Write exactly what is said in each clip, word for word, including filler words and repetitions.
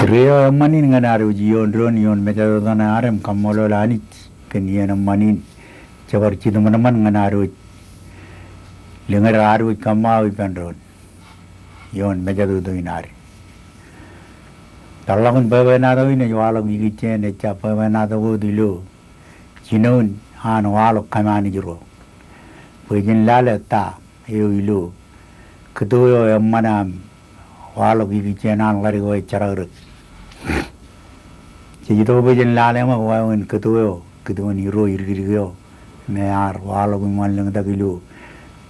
Ri eo eṃṃan in ñan ad wōj ioon doon ioon mejatoto ṇe ad im kaṃṃoolol Anij kōn iien eṃṃan in. Jebar jitōṃanṃan ñan ad wōj liñe ad wōj kaṃṃao ippān doon ioon mejatoto in ad. Peḷḷọk in bwebwenato in ej waḷọk ikijjien ejja bwebwenato wōt ilo jinoin an waḷọk kōm Anij ro. Bwe jen lale ta eo ilo kōto eo eṃṃan aṃ waḷọk ikijjien an ḷadik eo ej jerakrōk. Jej itok bwe jen lale ṃōk wāween kōto eo, kōto in Irooj dikdik eo me ear waḷọk im wanlōñtak ilo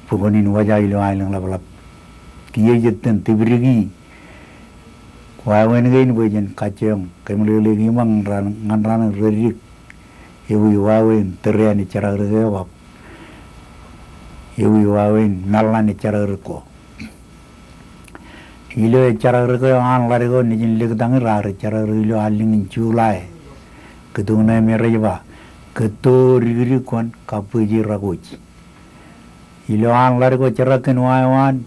bukwōn in Wōja ilo aelōñ ḷapḷap. Kiiō ej itōn tipdiki wāween kein bwe jen kajjioñ kōmeḷeḷeiki ṃōk ñan raṇ, ñan raṇ in reddik. Ewi wāween tōre an ej jerakrōk eo ak ewi wāween meḷan ej jerakrōk ko. Ilo ej jerakrōk eo an ḷadik eo nejin liktañir ear jerakrōk ilo allōñ in July. Kōto ṇe me rej ba, kōto dikdik kwōn kabwijerakoj. Ilo an ḷadik eo jerak kōn wa eo an,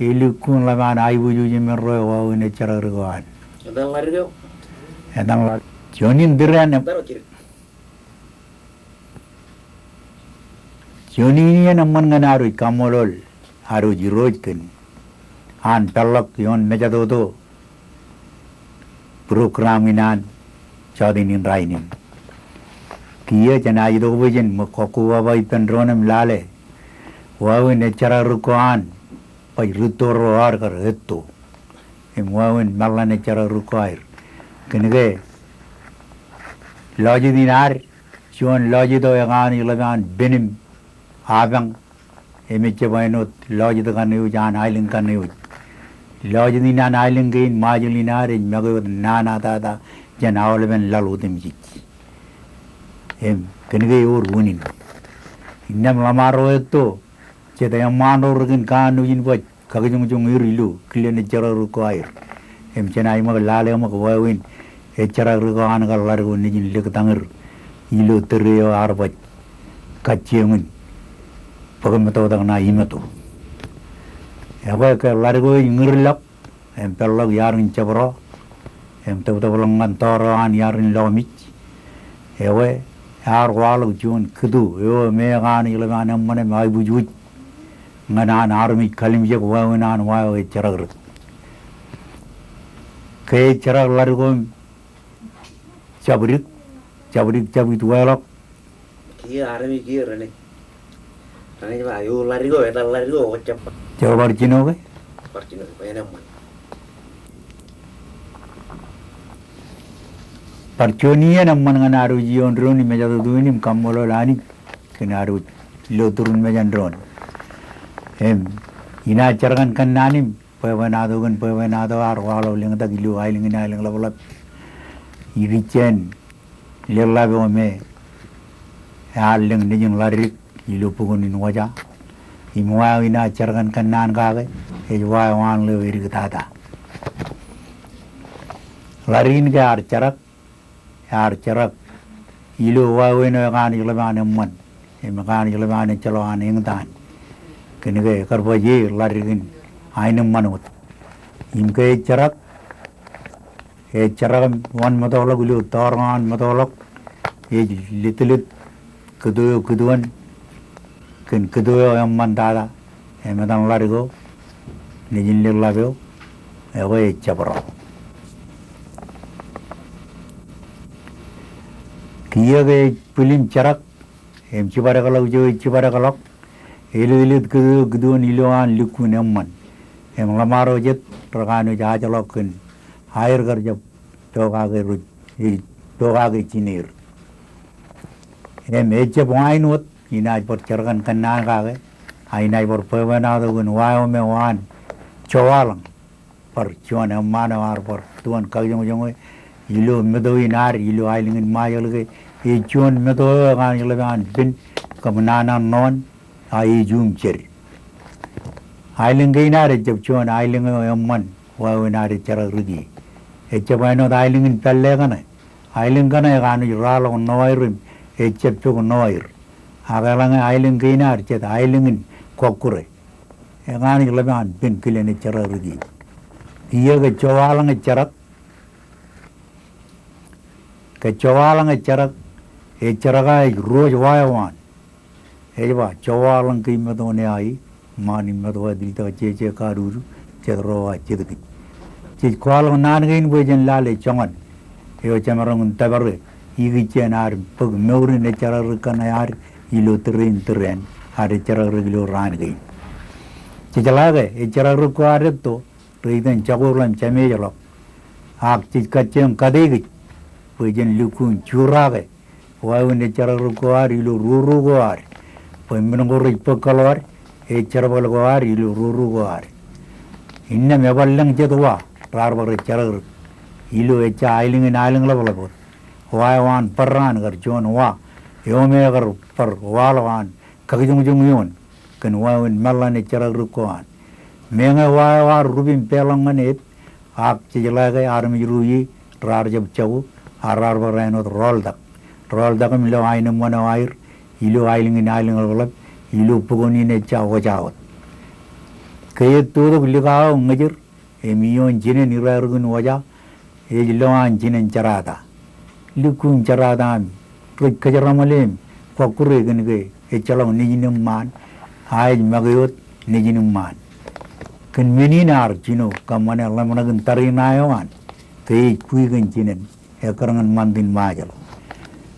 elukkuun ḷap an aiboojoj im erreo wāween ej jerakrōk eo an. Etan ḷadik eo? Etan ḷadik. Juon in tōre an Juon in iien eṃṃan ñan ad wōj kaṃṃoolol ad wōj Irooj kōn an peḷḷọk ioon mejatoto program in an jọteen in rainin. Kiiō jenaaj itok bwe jen ṃōk kọkkobaba ippān doon im lale wāween ej jerakrōk ko an baj rūtto ro aer kar etto im wāween meḷan ej jerakrōk ko aer. Kōnke lọjet in ad juon lọjet eo ekanooj ḷap an pen im apañ im ejjab āinwōt lọjet kaṇe wōj an aelōñ kaṇe wōj. Lọjet in an aelōñ kein Ṃajeḷ in ad ej make wōt nana tata jān aolepen laḷ otemjej. Im kōnke ewōr unin. Innām ḷōṃaro etto jet eṃṃaan ro rekōn kanooj in baj kakijoñjoñ er ilo kilen ej jerakrōk ko aer. Im jenaaj ṃōk lale ṃōk wāween ej jerakrōk ko an kar ḷadik eo nejin liktañir ilo tōre eo ear baj kajjioñ in bōk meto tok ṇa imeto. Ekwe ke ḷadik eo ej ñūrḷọk im peḷḷọk iaar in jabdewōt im tōptōpḷọk ñan tọọr eo an iaar in lọmij. Ekwe ear waḷọk juon kōto eo me ekanooj ḷap an eṃṃan im aiboojoj ñan an armej kalimjek wāween an wa eo ej jerakrōk. Ke ej jerak ḷadik eo im jabdik, jabdik jabwit weḷọk. Kiiō armej kiiō renaaj, renaaj ba eo ḷadik eo, etan ḷadik eo, ejjab bar. Ejjab bar jino ke? Bar jino ke, bwe en eṃṃan. Bar juon iien eṃṃan ñan ad wōj ioon doon im mejatoto in im kaṃṃoolol Anij kōn ad wōj ilo turin mejān doon. Im inaaj jar kōn kōnnaan im bwebwenato kōn bwebwenato ear waḷọk lōñtak ilo aelōñ in aelōñ ḷapḷap. Ikijjien leḷḷap eo me ear lōñ nejin ḷadik ilo bukwōn in Wōja. Im wa eo inaaj jar kōn kōnnaan kake ej wa eo an ḷeo edik tata. Ḷadik in ke ear jerak, ear jerak ilo wāween eo ekanooj ḷap an eṃṃan im ekanooj ḷap an ejjeḷọk an eñtaan. Kōnke karbaj e ḷadik in aenōṃṃan wōt. Im ke ej jerak, ej jerak im wōnmetoḷọk ilo tọọr eo an metoḷọk ej lōtlōt kōto eo kōtwōn kōn kōto eo eṃṃan tata im etan ḷadik eo nejin leḷḷap eo, ekwe ej jabdewōt. Kiiō ke ej bwil im jerak im jibadekḷọk ijo ej jibadekḷọk, elōtlōt kōto eo kōtwōn ilo an lukkuun eṃṃan. Im ḷōṃaro jet rekanooj ajḷọk kōn aer kar jab pokake ro, ej pokake jineer. Im ejjab wa in wōt, inaaj bar jar kōn kōnnaan kake, a inaaj bar bwebwenato kōn wa eo me waan jowaḷọñ bar juon eṃṃaan eo ear bar tuon kakijoñjoñ e ilo meto in ad ilo aelōñ in Ṃajeḷ ke ej juon meto eo ekanooj ḷap an pen kab nana ṇoon a ej juṃ jed. Aelōñ kein ad ejjab juon aelōñ eo eṃṃan wāween ad ej jerak riki. Ejjab āinwōt aelōñ in pālle kaṇe. Aelōñ kaṇe ekanooj rọọlḷọk ṇo aer im ejjab pok ṇo aer. Ak eḷaññe aelōñ kein ad jet aelōñ in kọkkure, ekanooj ḷap an pen kilen ej jerak riki. Kiiō ke jowaḷọñ ej jerak, Ke jowaḷọk ejjerak, ejjerak eo ej ruo ej wa eo an. Ej ba, jowaḷọk ke iṃōtōn eo aō, ṃaan im ṃōttan eo ej iltak jeje kadudu, jet ro wa jet kōj. Jej kwaḷọk naan kein bwe jen lale joñan eo jemaroñ in tōpare ikijjien ad bōk mour in ejjerakrik kaṇe ad ilo tōre in tōre in ad ejjerakrik ilo raan kein. Jej jeḷā ke ejjerakrik ko ad etto, rej itōn jako ḷọk im jemeejḷọk. Ak jej kajjioñ kate kōj bwe jen lukkuun jurake wāween ejjerakrik ko ad ilo ruru ko ad, bwe men ko rej bōk kōḷood, ejjerbal ko ad ilo ruru ko ad. Innām ebar lōñ jet wa raar bar ejjerakrik ilo ejja aelōñ in aelōñḷapḷap wōt. Wa eo an barraan kar juon wa eo me kar bar waḷọk an kakijoñjoñ ioon kōn wāween meḷan ejjerakrik ko an. Meñe wa eo ad rup im peḷọk ñan ed, ak jej jeḷā ke armej ro ie raar jab jako, ak raar bar āinwōt rooltak. Rooltak im lo aenōṃṃan eo aer ilo aelōñ in aelōñḷapḷap, ilo bukun in ejja oja wōt. Ke ej totok likao ñejir, im ioon jinen irairuk in oja, ej lo an jinen jerata. Lukkuun jerata im rej kōjeramale im kọkkure kōn ke ejjeḷọk nejin im ṃaan, a ej make wōt nejin im ṃaan. Kōn men in ear jino kōṃṃane ḷōmṇak in tariṇae eo an, ke ej kwi kōn jinen, ekkar ñan ṃantin Ṃajeḷ.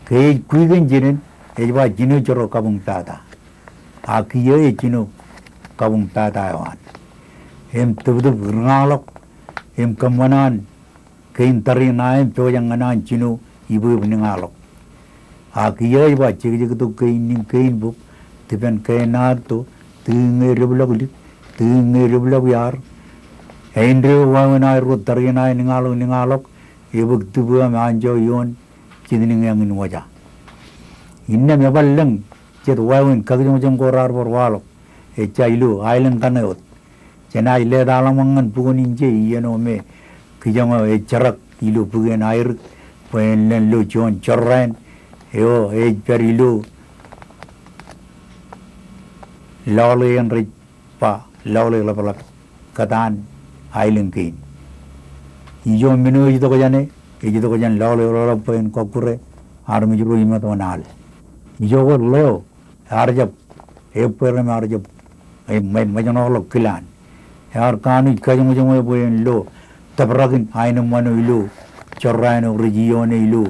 Ke ej kwi kōn jinen, ej ba jino jero kabuñ tata. A kiiō ej jino kabuñ tata eo an. Im tūptūp ri ñaḷọk, im kōṃṃan an kein tariṇae im pojak ñan an jino ibwebwe ri ñaḷọk. A kiiō ej ba jekjektok kein niñ kein bōk, tipen kenaatto, tiñe depḷọk lik, tiñe depḷọk iar. Āindeeo wāween aer wōt tariṇae ri ñaḷọk, ri ñaḷọk, ebōk tūbwam anjọ ioon jitniñeañ in oja. Innām ebar lōñ jet wāween kakijoñjoñ ko raar bar waḷọk, ejja ilo aelōñ kaṇe wōt. Jenaaj leḷọk ḷōmṇak ñan bukun inje iien eo me kijoñ eo ejjerak ilo bukwen Airik, bwe en lōñ lo juon jorrāān eo ej pād ilo Lọle en rej ba Lọle ḷapḷap kōtaan aelōñ kein. Ijo men eo ej itok jāne, ej itok jān Lọle ḷapḷap bwe en kọkkure armej ro iṃōttan al. Ijo ko ḷeo ear jab ebbeer im ear jab, e, ṃō-, ṃōjṇọ ḷọk kilaan. Ear kanooj kajoñjoñ eo bwe en lo tōprak in aenōṃṃan eo ilo jorrāān eo rej ioone ilo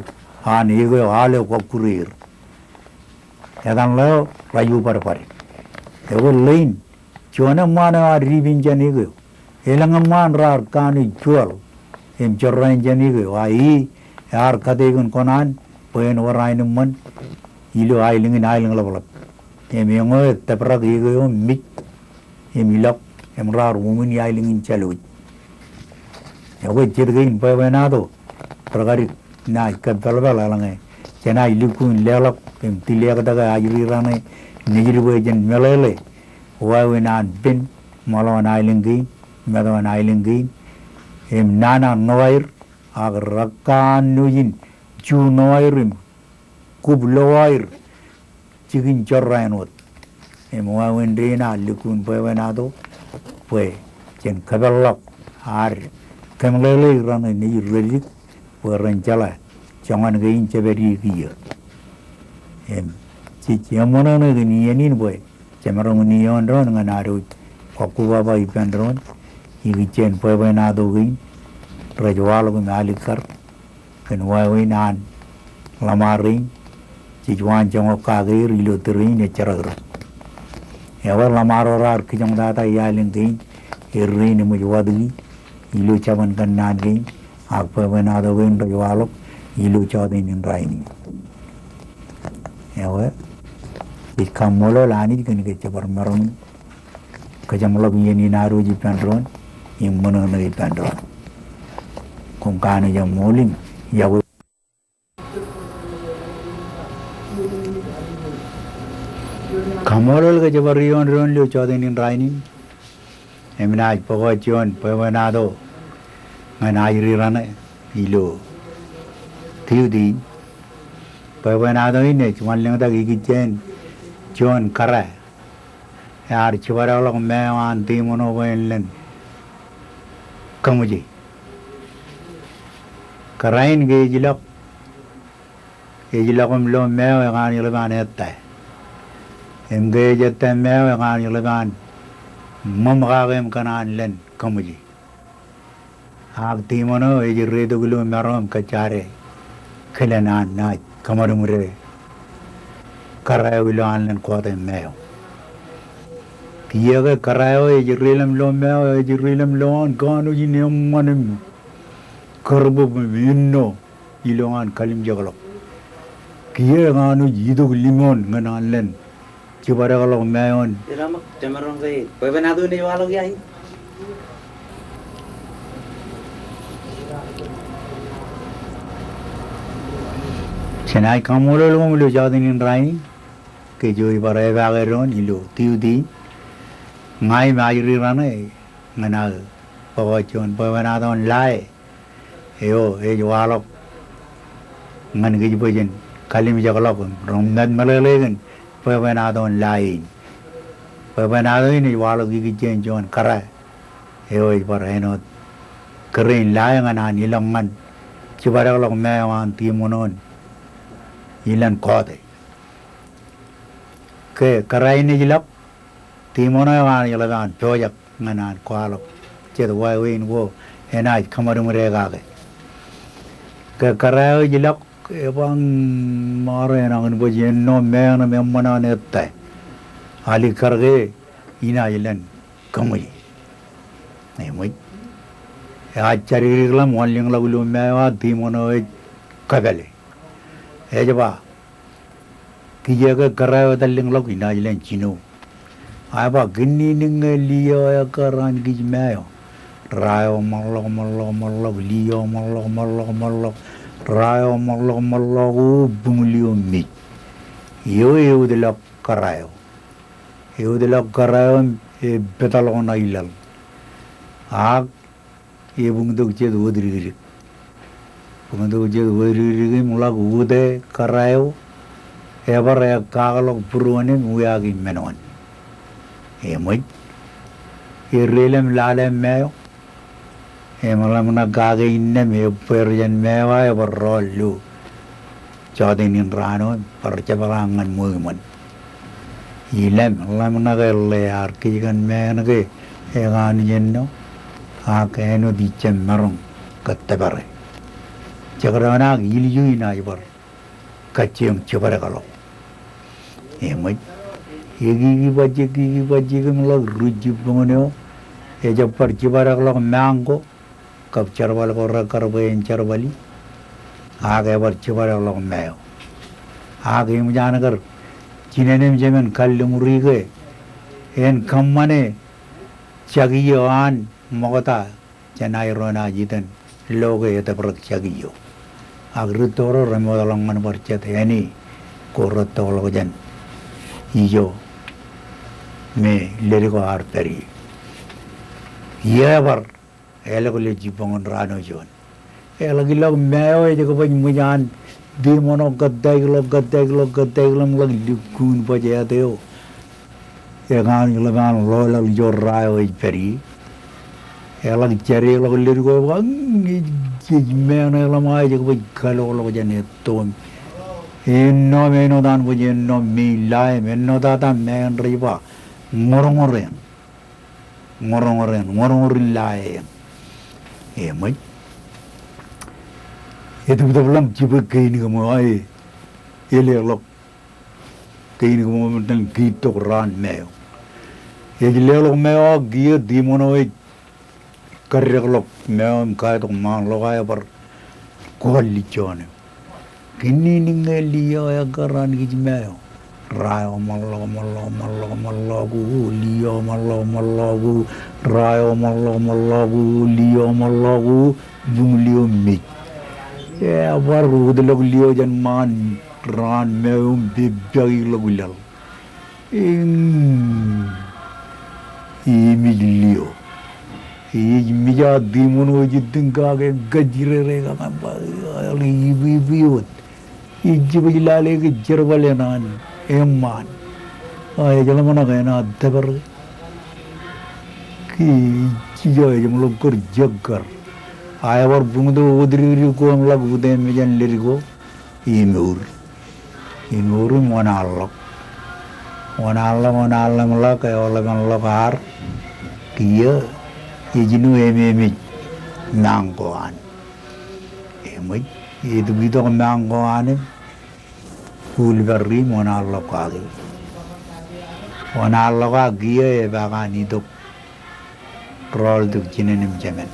an eke eo al eo kọkkure er. Etan ḷeo rej ubadbad. Eo ḷein juon eṃṃaan eo ear dipin jān eke eo. Elōñ eṃṃaan raar kanooj juon im jorrāān jān eke eo, a e ear kate kōn kōṇaan bwe en wōr aenōṃṃan ilo aelōñ in aelōñḷapḷap. Im eñeo etōprak eke eo im mej im ilọk im raar uṃwin iaelōñ in Jālwōj. Ekwe jet kein bwebwenato rekadik naaj kōppaḷpaḷ eḷaññe jenaaj lukkuun leḷọk im tilektake ajri raṇe nejid bwe jen meḷeḷe wāween an pen ṃōḷoon aelōñ kein, metoon aelōñ kein, im nana ṇo aer, ak rekanooj in ju ṇo aer im kub lo aer jikin jorrāān wōt. Im wāween dein ear lukkuun bwebwenato bwe jen kōpeḷḷọk ad kōmeḷeḷe raṇe nejid reddik bwe ren jeḷā joñan kein jepād ie kiiō. Im jej eṃṃōṇōṇō kōn iien in bwe jemaroñ in iioon doon ñan ad wōj kọkkubaba ippān doon ikijjien bwebwenato kein rej waḷọk im alikkar kōn wāween an ḷōṃaro rein jej waanjoñak kake er ilo tōre in ejjerakrik. Ebar ḷōṃaro raar kijoñtata iaelōñ kein, errein eṃōj watōki ilo jabōn kōnnaan kein, ak bwebwenato kein rej waḷọk ilo jọteen in rainin. Ewe, ij kaṃṃoolol Anij kōn ke jebar maroñ in kōjeṃḷọk iien in ad wōj ippān doon im ṃōṇōṇō ippān doon. Koṃ kanooj eṃṃool im yokwe. Kaṃṃoolol ke jebar iioon doon ilo jọteen in rainin. Im naaj bōk juon bwebwenato ñan ajri raṇe ilo tiuti in. Bwebwenato in ej wanlōñtak ikijjien juon kōrā ear jibadekḷọk ma eo an tiṃoṇo bwe en lōñ kōṃwije. Kōrā in ke ej ilọk ej lọk im lo meo ekanooj ḷap an ettā. Im ke ej ettā meo ekanooj ḷap an ṃōṃ kake im kōṇaan len kōṃwiji. Ak tiṃoṇ eo ej reitok ilo maro im kōjjare kilen an naaj kōṃadṃōde kōrā eo ilo an len kọọte meo. Kiiō ke kōrā eo ej ri ḷem lo meo, ej ri ḷem lo an kanooj in eṃṃan im kōrbōb im enno ilo an kalimjekḷọk. Kiiō ekanooj itok limoon ñan an len jibadekḷọk meo in. Ilo ṃōk, jemaroñ ke bwebwenato in ej waḷọk ia in. Jenaaj kaṃṃoolol koṃ ilo jọteen in rainin, ke juon bar epaake doon ilo tiuti in. Ña im ajri raṇe ñan aō bōk juon bwebwenato in lae eo ej waḷọk ñan kōj bwe jen kalimjekḷọk im roñ ṃōtmeḷeḷe kōn bwebwenato in lae in. Bwebwenato in ej waḷọk ikijjeen juon kōrā eo ej bar āinwōt kōrā in lae ñan an ilọk ñan jibadekḷọk meo an tiṃoṇ eo in ilen kọọte. Ke kōrā in ej lọk, tiṃoṇ eo ekanooj ḷap an pojak ñan an kwaḷọk jet wāween ko enaaj kōṃadṃōde kake. Ke kōrā eo ej lọk, ebañ ṃaare enañin bwe jen enno meo in im eṃṃan an ettā. Alikkar ke inaaj len kōṃwiji. Eṃōj. Eaaj jadikdik ḷọk im wanlōñḷọk ilo meo eo, ak tiṃoṇ eo ej kōpāle. Ej ba, kiiō ke kōrā eo etal lōñḷọk, inaaj len jino. Ak eba, kōnnini ñe liō ekkar an kij meo. Ra eo ṃōḷḷọk, ṃōḷḷọk, ṃōḷḷọk, liō ṃōḷḷọk, ṃōḷḷọk, ṃōḷḷọk. Ra eo ṃōḷḷọk, ṃōḷḷọk, o buñ liō mej. Eo eutiḷọk kōrā eo. Eutiḷọk kōrā eo im epetḷọk ṇa ilaḷ. Ak ebuñtok jet wōt dikdik. Buñtok jet wōt dikdik im ḷak ute kōrā eo, ebar ekkakḷọk būruon im wiaaki men wōn. Eṃōj. Eri ḷem lale meo. Im ḷōmṇak kake innām ebbeer jān meo ak ebar rọọl ilo jọteen in raan eo im bar jepḷaak ñan ṃweo iṃōn. Ilem ḷōmṇak eḷḷe ear kij kōn meo in ke ekanooj enno, ak āinwōt ijjab maroñ kōttōpare. Jekdọọn ak ilju inaaj bar kajjioñ jibadekḷọk. Eṃōj. Ekikibajjek, kikibajjek im ḷak ri jibboñōn eo, ejab bar jibadekḷọk ṃaanko, kab jerbal ko rekkar bwe en jerbali, ak ebar jibadekḷọk meo. Ak eṃōj an kar jinen im jemān kalliṃur ke en kōṃṃane jakiō an ṃokta jān aer eo enaaj iten lo ke etōprek jakiō. Ak ri tokro remootḷọk ñan bar jet āne ko retokḷọk jān ijo me lōd ko ear pād ie. Iiō ebar elọk ilo jibboñōn raan eo juon. Eḷak ilọk meo eo ej kōbaj ṃōj an tiṃoṇ eo kōttāikḷọk, kōttāikḷọk, kōttāikḷọk im ḷak lukkuun baj eet eo ekanooj ḷap an ḷoḷaḷ ijo ra eo ej pād ie. Eḷak jade ḷọk lōd ko eba, ej, ej meo ṇe ḷōṃa ej kōbaj kaloḷọk jān etto im enno im āinwōt an bwe ej enno me in lae im enno tata meo in rej ba ñorñor eṇ. Ñorñor eṇ, ñorñor in lae eṇ. Eṃōj. Etōptōp ḷọk jibwe kein keṃo ae, eleḷọk kein keṃo im etal kiittok raan meo. Ej leḷọk meo ak kiiō tiṃoṇ eo ej kaddekḷọk meo im kaetok ṃaanḷọk ae bar kọọl lijjoon eo. Kōnnini ñe liō ekkar an kij meo. Ra eo ṃōḷḷọk, ṃōḷḷọk, ṃōḷḷọk, ṃōḷḷọk, o, liō ṃōḷḷọk, ṃōḷḷọk, o, ra eo ṃōḷḷọk, ṃōḷḷọk, o, liō ṃōḷḷọk, o, buñ liō mej. Ebar utḷọk liō jān ṃaan raan meo im peppakḷọk ilaḷ. Im, imij liō. Ij mej a tiṃoṇ eo ej itōn kake im kajjirere kake im ba, ipiipi wōt. Ij jibwij lale ke jerbal eṇ an eṃṃaan. A ej ḷōmṇak enaaj tōpar ke. Ke ij jijo ej ṃōḷ kar jekkar. A ebar buñtok wōt dikdik ko im ḷak ute mejān lōd ko. Im ur. Im ewōr im wōnḷọk. Wōnḷọk, wōnḷọk ḷọk, eoḷepen ḷọk ar kiiō, ej jino ememej mañko an. Eṃōj, etok itok mañko an im kuulpar ri im wōnḷọk kake. Wōnḷọk ak kiiō epaak an itok rọọltok jinen im jemān.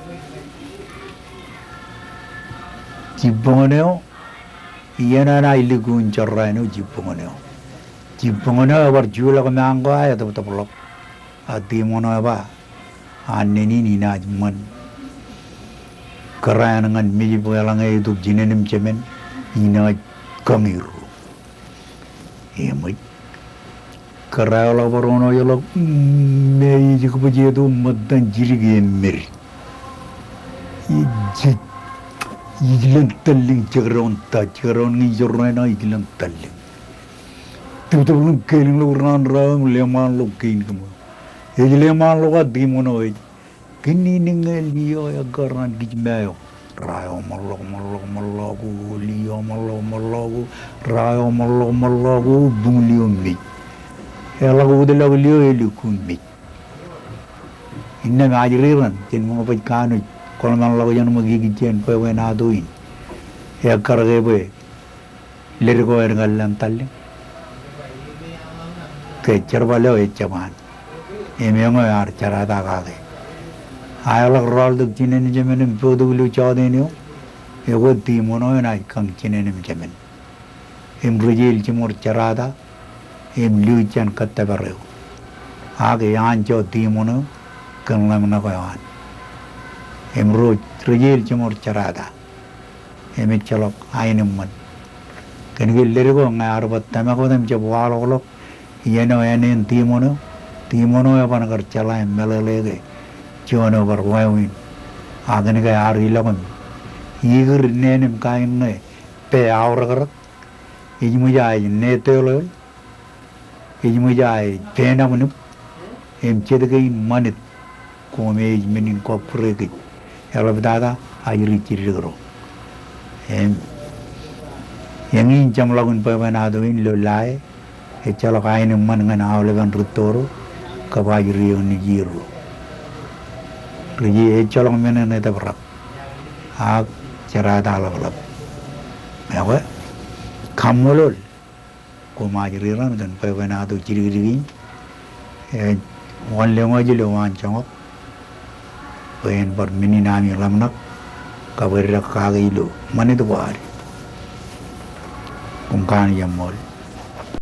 Jibboñōn eo, iien eo enaaj lukkuun jorrāān eo jibboñōn eo. Jibboñōn eo ebar juḷọk mañko eo, etōptōpḷọk. A tiṃoṇo eo eba, an nene in inaaj ṃan kōrā eṇ ñan mej bwe eḷaññe etok jinen im jemān, inaaj kōñi ruo. Eṃōj. Kōrā eo ḷọk bar oṇoḷọk, mm, me ej kōbōjjeto ṃōttan jidik eṃṃed. Ej, ej, ijlōn tōllōñ jekdọọn ta, jekdọọn ñe ijorrāān eo ijlōn tōllōñ. Tōptōp im kelōñḷọk raan rao im leṃaanḷọk kein kōṃṃan. Ej leṃaanḷọk a tiṃoṇo eo ej. Kōn in ñe lio ekkar an kijmāe eo. Ra eo ṃōḷḷọk, ṃōḷḷọk, ṃōḷḷọk, o, lio ṃōḷḷọk, ṃōḷḷọk, o, ra eo ṃōḷḷọk, ṃōḷḷọk, o, buñ lio mej. Eḷak wōtlọk lio elukkuun mej. Innām ajri raṇ, jen ṃōñā baj kanooj, kōḷmānḷọkjeṇ ṃōk ikijjien bwebwenato in. Ekkar ke bwe lōd ko edkar lōñ tallōñ. Ke jerbal eo ejjab an. Im eñeo ear jerata kake. A eḷak rọọltok jinen jemān im bōktok ilo jọteen eo. Ekwe tiṃoṇo eo enaaj kañ jinen im jemān. Im ri jeil jiṃor jerata. Im lukkuun kōttōpar eo. Ak eanjo tiṃoṇo eo kōn ḷōmṇak eo an. Im ro ri jeil jiṃor jerata. Im ejjeḷọk aenōṃṃan. Kōn ke lōd ko ñe ear bar tōmak wōt im jab waḷọkḷọk, iien eo ānen tiṃoṇo, tiṃoṇo eban kar jeḷā im meḷeḷe ke juon eo bar wāween. Ak kōn ke ear ilọk im ikūr neen im kain ñe pā aorōkrōk, ej ṃōj aer ṇe tōḷoḷ, ej ṃōj aer pāānabnab, im jet kein ṃanit, koṃ ej men in kọkkure kōj. Eḷaptata ajri jidikdik ro. Im eñin jeṃḷọkin bwebwenato in ilo lae, ejjeḷọk aenōṃṃan ñan aolepen rūtto ro, kab ajri eo nejū ro. Ri jeil ejjeḷọk men eṇ etōprak. Ak jerata ḷapḷap. Ekwe, kaṃṃoolol. Koṃ ajri raṇ kōn bwebwenato jidikdik in. Ej wōnleñọj ilo waan joñak bwe en bar men in ami ḷōmṇak kab eddek kake ilo ṃanit ko ad. Koṃ kanooj eṃṃool.